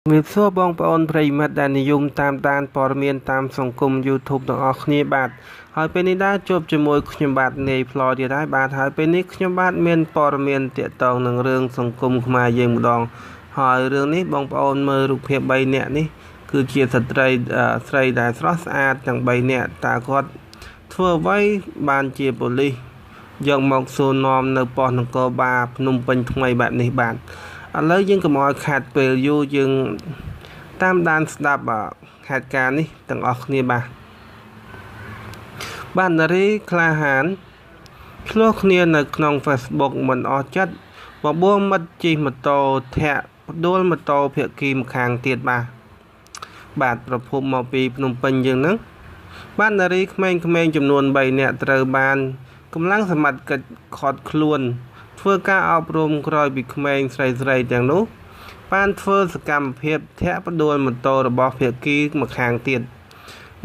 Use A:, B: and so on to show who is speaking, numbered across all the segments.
A: ជំរាបសួរបងប្អូនប្រិយមិត្តដែលនិយមតាមដានព័ត៌មានតាមសង្គម YouTube ទាំងអស់គ្នាបាទហើយពេលនេះដែរជួបជាមួយខ្ញុំបាទនាយផ្លោទៀតហើយបាទហើយពេលនេះខ្ញុំបាទមានព័ត៌មានទាក់ទងនឹងរឿងសង្គមខ្មែរយើងម្ដងហើយរឿងនេះបងប្អូនមើលរូបភាព3នាក់នេះគឺជាស្ត្រីស្រីដែលស្រស់ស្អាតទាំង3នាក់តើគាត់ធ្វើអ្វីបានជាប៉ូលីសយកមកសួរនាំនៅប៉ុស្តិ៍នគរបាលភ្នំពេញថ្មីបែបនេះបាទឥឡូវយើងកុំឲ្យខាតពេលយូរយើងតាមដានស្ដាប់ហេតុការណ៍នេះទាំងអស់គ្នាបាទបាទនារីក្លាហានឆ្លោះគ្នានៅក្នុង Facebook មិនអស់ចិត្តបបួលមិត្តជិះម៉ូតូធាក់ផ្ដួលម៉ូតូភាគីម្ខាងទៀតបាទបាទប្រភពមកពីភ្នំពេញយើងហ្នឹងបាទនារីក្មេងៗចំនួន3នាក់ត្រូវបានកម្លាំងសមត្ថកិច្ចឃាត់ខ្លួនធ្វើការអប់រំក្រោយពីក្មេងស្រីៗទាំងនោះបានធ្វើសកម្មភាពធាក់ផ្ដួលម៉ូតូរបស់ភាគីម្ខាងទៀត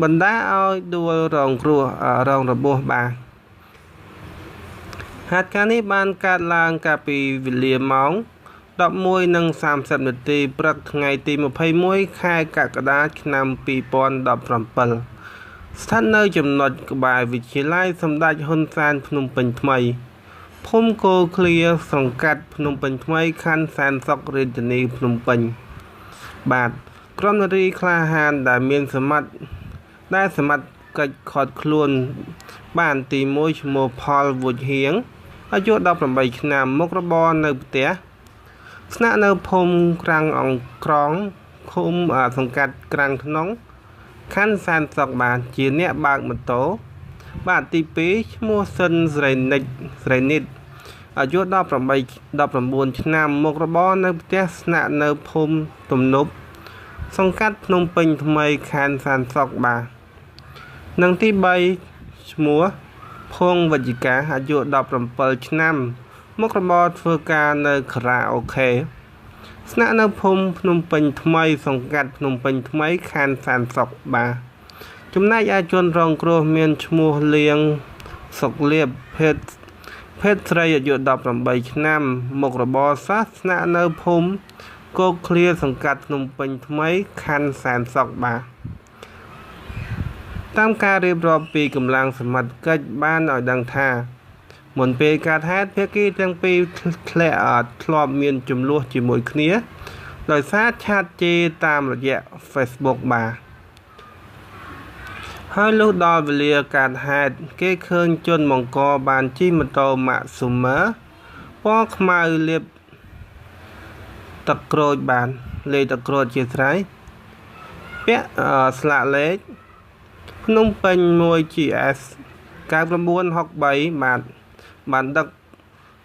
A: បណ្ដាឲ្យដួលរងគ្រោះរងរបួសបាទហេតុការណ៍នេះបានកើតឡើងកាលពីវេលាម៉ោង11:30នាទីព្រឹកថ្ងៃទី21ខែកក្កដាឆ្នាំ2017ស្ថិតនៅចំណុចក្បែរវិទ្យាល័យសម្ដេចហ៊ុនសែនភ្នំពេញថ្មីភូមិគោឃ្លាសង្កាត់ភ្នំពេញថ្មីខណ្ឌសែនសុខរាជធានីភ្នំពេញបាទក្រុមនារីក្លាហានដែលមានសមត្ថដែលសមត្ថកិច្ចឃាត់ខ្លួនបានទី1ឈ្មោះផលវុជហៀងអាយុ18ឆ្នាំមុខរបរនៅផ្ទះស្នាក់នៅភូមិក្រាំងអង្ក្រងឃុំសង្កាត់ក្រាំងថ្នងខណ្ឌសែនសុខបាទជាអ្នកបើកម៉ូតូបាទទី2ឈ្មោះសិនស្រីនិចស្រីនិតអាយុ18 19ឆ្នាំមុខរបរនៅផ្ទះស្នាក់នៅភូមិទំនប់សង្កាត់ភ្នំពេញថ្មីខណ្ឌសែនសុខបាទនិងទី3ឈ្មោះភងវិជ្ជការអាយុ17ឆ្នាំមុខរបរធ្វើការនៅខារ៉ាអូខេស្នាក់នៅភូមិភ្នំពេញថ្មីសង្កាត់ភ្នំពេញថ្មីខណ្ឌសែនសុខបាទចំណែកឯជនរងគ្រោះមានឈ្មោះលៀងសុកលៀបភេទស្រីអាយុ18ឆ្នាំមុខរបរសាសស្នាក់នៅភូមិគោកឃ្លាសង្កាត់ភ្នំពេញថ្មីខណ្ឌសែនសុខបាទតាមការរៀបរាប់ពីកម្លាំងសមត្ថកិច្ចបានឲ្យដឹងថាមុនពេលកើតហេតុភាគីទាំងពីរធ្លាប់មានចំនួនជាមួយគ្នាដោយសារឆាតជេរតាមរយៈ Facebook បាទហើយលុះដល់វេលាកើតហេតុគេឃើញជនបង្កបានជិះម៉ូតូម៉ាក់ស៊ូមើពណ៌ខ្មៅលាបទឹកក្រូចបានលេខទឹកក្រូចជាស្រ័យពាក់ស្លាកលេខភ្នំពេញ 1GS 9963បាទបានដឹក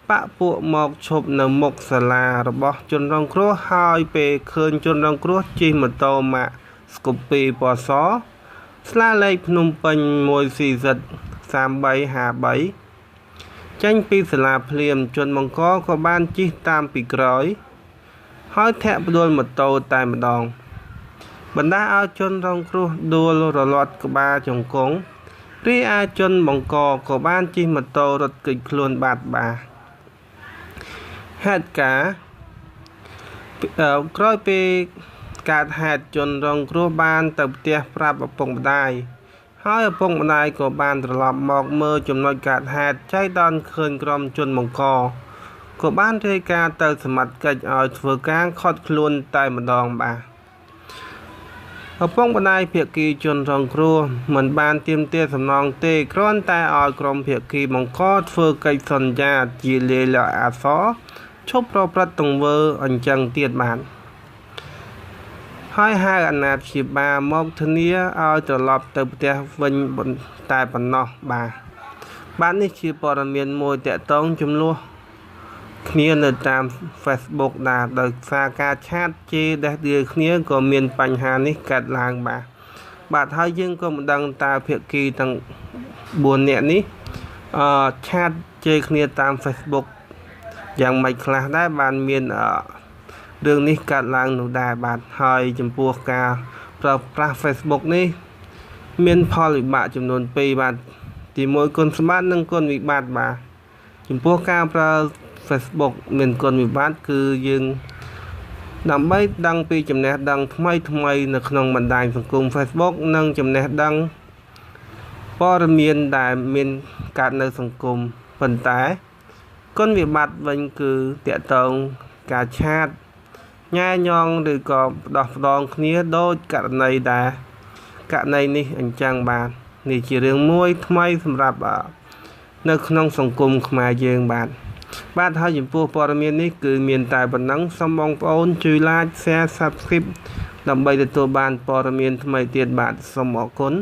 A: បាក់ពួកមកឈប់នៅមុខសាលារបស់ជនរងគ្រោះហើយពេលឃើញជនរងគ្រោះជិះម៉ូតូម៉ាកស្គូពីពណ៌សស្លាកលេខភ្នំពេញ 1CZ 3353ចេញពីសាលាភ្លាមជនបង្កក៏បានជិះតាមពីក្រោយហើយធាក់ផ្ដួលម៉ូតូតែម្ដងបណ្ដាឲ្យជនរងគ្រោះដួលរលាត់ក្បាលជង្គង់រីឯជនបង្កក៏បានជិះម៉ូតូរត់គេចខ្លួនបាត់បាទហេតុការណ៍ក្រោយពេលកើតហេតុជនរងគ្រោះបានទៅផ្ទះប្រាប់ឪពុកម្ដាយហើយឪពុកម្ដាយក៏បានត្រឡប់មកមើលចំណុចកើតហេតុចៃដន្យឃើញក្រុមជនបង្កក៏បានរាយការណ៍ទៅសមត្ថកិច្ចឲ្យធ្វើការឃាត់ខ្លួនតែម្ដងបាទឪពុកម្ដាយភាគីជនរងគ្រោះមិនបានទាមទារសំណងទេគ្រាន់តែឲ្យក្រុមភាគីបង្កធ្វើកិច្ចសន្យាជាលាយលក្ខណ៍អក្សរឈប់ប្រព្រឹត្តទង្វើអញ្ចឹងទៀតបាទហើយហៅអាណាព្យាបាលមកធានាឲ្យត្រឡប់ទៅផ្ទះវិញតែប៉ុណ្ណោះបាទបាទនេះជាព័ត៌មានមួយទាក់ទងចំនួនគ្នានៅតាម Facebook ដែរដោយសារការឆាតជេរដេះដៀលគ្នាក៏មានបញ្ហានេះកើតឡើងបាទបាទហើយយើងក៏មិនដឹងតើភាគីទាំង4នាក់នេះឆាតជេរគ្នាតាម Facebook យ៉ាងម៉េចខ្លះដែរបានមានរឿងនេះកើតឡើងនោះដែរបាទហើយចំពោះការប្រើប្រាស់ Facebook នេះមានផលវិបាកចំនួន2បាទទី1គុណសម្បត្តិនិងគុណវិបត្តិបាទចំពោះការប្រើ Facebook មានគុណវិបត្តិគឺយើង ដើម្បីដឹងពីចំណេះដឹងថ្មីថ្មីនៅក្នុងបណ្ដាញសង្គម Facebook និងចំណេះដឹងព័ត៌មានដែលមានកើតនៅសង្គម ប៉ុន្តែគុណវិបត្តិវិញគឺតាក់ទងការឆាតញ៉ែញងឬក៏ផ្ដោះផ្ដងគ្នាដូចករណីដែលករណីនេះអញ្ចឹងបាទ។ នេះជារឿងមួយថ្មីសម្រាប់នៅក្នុងសង្គមខ្មែរយើងបាទ។ បាទ ហើយចំពោះព័ត៌មាននេះគឺមានតែប៉ុណ្ណឹង សូមបងប្អូនជួយ Like, Share, Subscribe ដើម្បីទទួលបានព័ត៌មានថ្មីទៀតបាទ។ សូមអរគុណ។